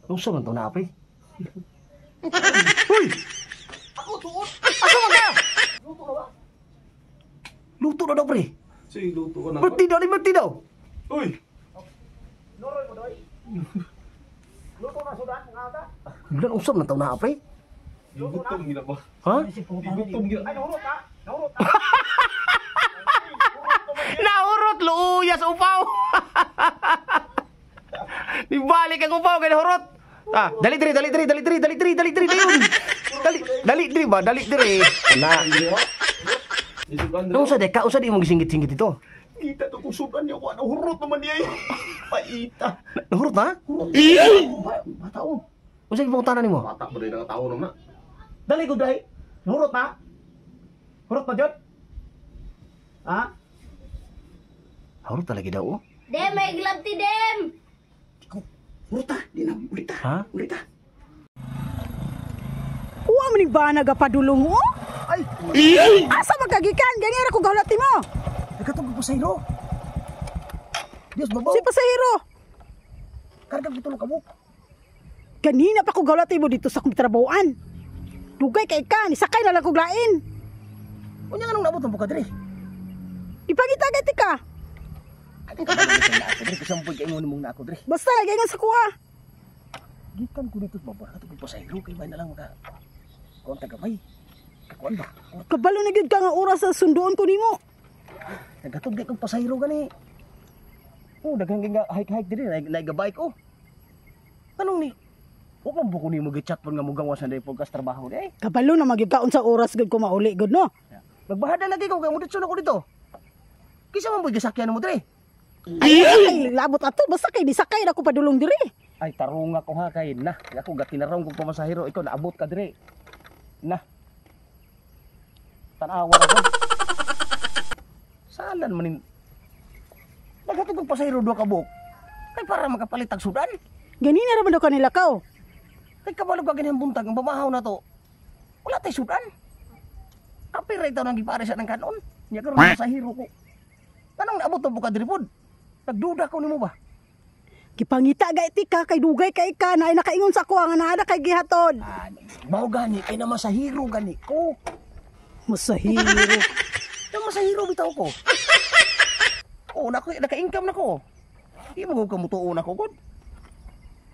Unsa man to na, pre? Uy! Ako tuot. Asa man ka? Luto na daw, pre. Sige, luto ka na. Birthday daw ni birthday daw. Uy! Nuroy mo doy. Luto na sudan nga ka. Bilan usap na taw na, pre. Gutom gina ba? Ha? Gutom gina. Ay nahurot ha. Nahurot ha. Nahurot luya sa upaw. Nibalik ang upaw kay nahurot. Ah, dali diri, dali diri, dali diri, dali diri, dali diri dayon. Dali, dali diri ba, dali diri. Na. Isukan Nung sa deka, usa di mo gisingit-singit dito. Kita to kung sudan niya ko ano hurot naman niya. Paita. Nahurot na? Bata oh. Unsa gipangutana nimo? Bata ba rin ang tao naman na? Dali ko dai. Nahurot na. Hurot na jud. Ha? Hurot talaga daw oh. Dem, may glove ti Dem! Hurot ta, di na ulit ta. Ha? Ulit ta. Uwa man ni ba nagapadulong mo? Ay, Asa magkagikan? Gani ra ko gahulat mo. nagkatog ko sa iro. Dios babaw. Si pasahero. Karga ko tulong kabuk. Ganina pa ko gahulat mo dito sa akong trabahoan. Dugay kay ka, nisakay na lang kog lain. Unya nga nung nabot ang buka diri. Ipangita gati ka. Ay, kabalo na ako diri kasampoy kay ingon mong na ako diri. Basta lagi nga sa kuha. Gikan ko dito sa baba, katong pasahero kay may na lang maka kuan tagamay. Kakuan ba? Kabalo na gyud ka nga oras sa sunduon ko nimo. Nagatog kay kong pasahero gani. Oh, daghang kay nga hike-hike diri, naigabike oh. Anong ni? O man buko nimo gichat pon nga mugawas na dai pagkas trabaho di ay. Kabalo na magyud ka unsa oras gyud ko mauli gud no. Magbahada lagi ko kay muditso na ko dito. Kisa man boy gisakyan mo diri. Ay, labot ato basta kay nisakay na ko padulong diri. Ay tarunga ko ha kay na. Ako gatinarong kong pamasahero ikaw naabot ka diri. Na. Tanawa ra ko. Salan man nin. Naghatod kong pasahero duha ka buok. Kay para makapalit tag sudan. Ganina ra man daw kanila ka. Kay kabalo ka ganyan buntag ang pamahaw na to. Wala tay sudan. Kapir ra itaw nang gipare sa nang kanon. Nya karon pasahero ko. Anong naabot ang buka diri pod? Nagduda ko nimo ba? Gipangita gay ti ka kay dugay kay ka na ay nakaingon sa kuha nga naa na kay gihatod. Ah, mao gani kay na masahiro gani ko. Masahiro. Na masahiro bitaw ko. Oh, nako naka-income na ko. Di mo ka mutuo na ko god.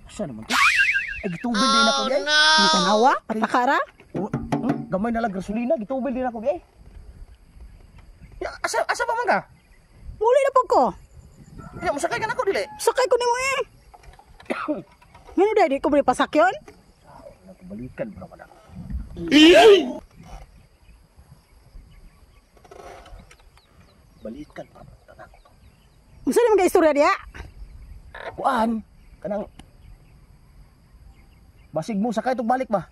Asa naman to? Ay gitubil din ako di ay. Ang tanawa, patakara. Oh, gamay na lang gasolina, gitubil din ako di ay. Ya, asa asa pa man ka? Muli na po ko. Ya, musakay ka na ko dili. Sakay ko nimo eh. Ngano dai di ko bali pasakyon? Balikan mo naman ako. Balikan pa man ako. Unsa naman kay istorya diya? Kuan, kanang basig mo sakay tug balik ba?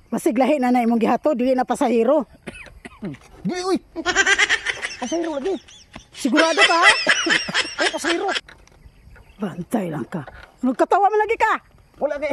Basig lahi na na imong gihatod, dili na pasahero. Dili uy. Pasahero lagi. Sigurado ka ha? Ay pasahero. Bantay lang ka. Nagkatawa man lagi ka. Wala kay.